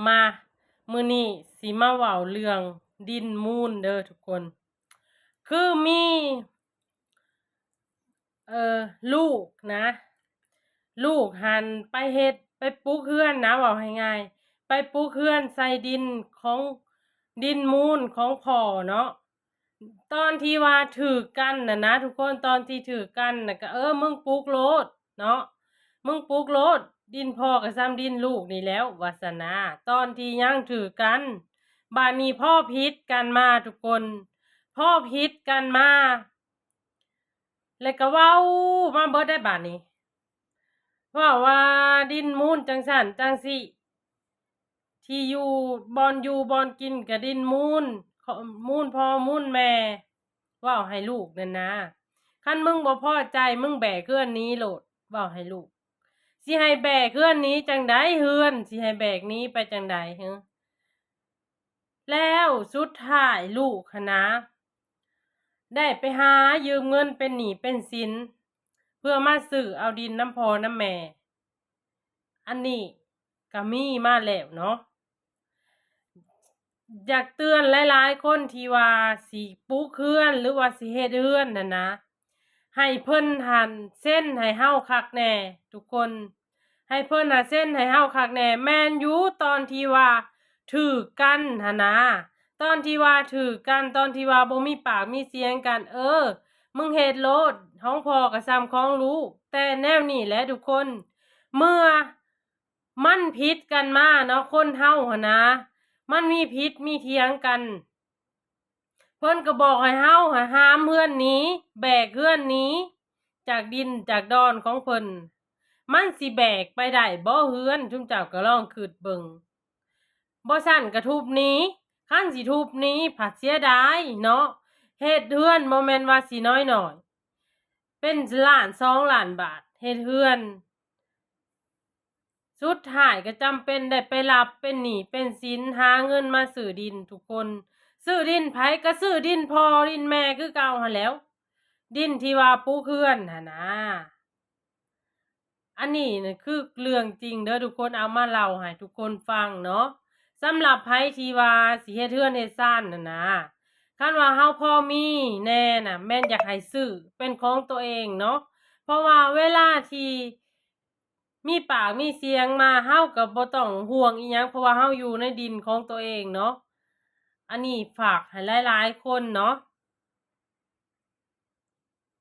ມາ ມື້ນີ້ຊິມາເວົ້າເລື່ອງດິນມູນເດີທຸກຄົນ. ຄືມີ ເອີ ລູກນະ ລູກຫັ້ນໄປເຮັດ ໄປປຸກເຮືອນນະ ເວົ້າໃຫ້ງ່າຍ ໄປປຸກເຮືອນໃສ່ດິນຂອງ ດິນມູນຂອງພໍ່ເນາະ. ຕອນທີ່ວ່າຖືກກັນນະນະທຸກຄົນ ຕອນທີ່ຖືກກັນນະ ກໍ ເອີ ມຶງປຸກໂລດເນາະ ມຶງປຸກໂລດ ດິນພໍ່ກໍສ່ຳດິນລູກນີ້ແລ້ວ ວ່າຊັ້ນນະ ຕອນທີ່ຍັງຖືກກັນ. ບາດນີ້ພໍຜິດກັນມາທຸກຄົນ ພໍຜິດກັນມາ ແລ້ວກໍເວົ້າມາເບິດໄດ້ບາດນີ້ ເວົ້າວ່າດິນມູນຈັ່ງຊັ້ນຈັ່ງຊີ້ ທີ່ຢູ່ ບ່ອນຢູ່ບ່ອນກິນກໍດິນມູນ ຂອງມູນພໍ່ມູນແມ່ ເວົ້າໃຫ້ລູກນັ້ນນາ. ຄັນມຶງບໍ່ພໍໃຈ ມຶງແບກເຮືອນໜີໂລດ ເວົ້າໃຫ້ລູກ. ຊິໃຫ້ແບກເຮືອນໜີຈັ່ງໃດ ເຮືອນ ຊິໃຫ້ແບກໜີໄປຈັ່ງໃດເຮີ? ແລ້ວສຸດທ້າຍລູກຫັ້ນນາ ໄດ້ໄປຫາຢືມເງິນເປັນໜີ້ເປັນສິນ ເພື່ອມາຊື້ເອົາດິນນຳພໍ່ນຳແມ່. ອັນນີ້ກໍມີມາແລ້ວເນາະ. ຢາກເຕືອນຫຼາຍໆຄົນທີ່ວ່າຊິປຸກເຮືອນ ຫຼືວ່າຊິເຮັດເຮືອນຫັ້ນນະ ໃຫ້ເພິ່ນຫັ້ນເຊັນໃຫ້ເຮົາຄັກແນ່ທຸກຄົນ ໃຫ້ເພິ່ນຫາເຊັນໃຫ້ເຮົາຄັກແນ່. ແມ່ນຢູ່ ຕອນທີ່ວ່າຖືກກັນຫັ້ນນາ ຕອນທີ່ວ່າຖືກກັນ ຕອນທີ່ວ່າບໍ່ມີປາກມີສຽງກັນ ເອີ ມຶງເຮັດໂລດ ຂອງພໍ່ກໍສ່ຳຂອງລູກ. ແຕ່ແນວນີ້ແຫຼະທຸກຄົນ ເມື່ອມັນຜິດກັນມາເນາະ ຄົນເຮົາຫັ້ນນາ ມັນມີຜິດມີຖຽງກັນ ເພິ່ນກໍບອກໃຫ້ເຮົາຫາຫາມເຮືອນໜີ ແບກເຮືອນໜີຈາກດິນຈາກດອນຂອງເພິ່ນ. ມັນຊິແບກໄປໄດ້ບໍ່ເຮືອນ? ຊຸມເຈົ້າກໍລອງຄິດເບິ່ງ. ບໍ່ຊັ້ນກໍທຸບໜີ. ຄັນຊິທຸບໜີ ພັດເສຍດາຍເນາະ. ເຮັດເຮືອນບໍ່ແມ່ນວ່າຊິນ້ອຍໆ ເປັນລ້ານສອງລ້ານບາດ ເຮັດເຮືອນ. ສຸດທ້າຍກໍຈຳເປັນໄດ້ໄປຮັບເປັນໜີ້ເປັນສິນ ຫາເງິນມາຊື້ດິນທຸກຄົນ. ຊື້ດິນໃຜ? ກໍຊື້ດິນພໍ່ດິນແມ່ຄືເກົ່າຫັ້ນແຫຼ້ວ ດິນທີ່ວ່າປຸກເຮືອນຫັ້ນນາ. ອັນນີ້ນະຄືເລື່ອງຈິງເດີທຸກຄົນ ເອົາມາເລົ່າໃຫ້ທຸກຄົນຟັງເນາະ. ສຳລັບໃຜທີ່ວ່າຊິເຮັດເຮືອນເຮັດຊານຫັ້ນນາ ຄັນວ່າເຮົາພໍມີແດ່ນະ ແມ່ນຢາກໃຫ້ຊື້ເປັນຂອງຕົວເອງເນາະ ເພາະວ່າເວລາທີ່ມີປາກມີສຽງມາ ເຮົາກໍບໍ່ຕ້ອງຫ່ວງອີ່ຫຍັງ ເພາະວ່າເຮົາຢູ່ໃນດິນຂອງຕົວເອງເນາະ. ອັນນີ້ຝາກໃຫ້ຫຼາຍໆຄົນເນາະ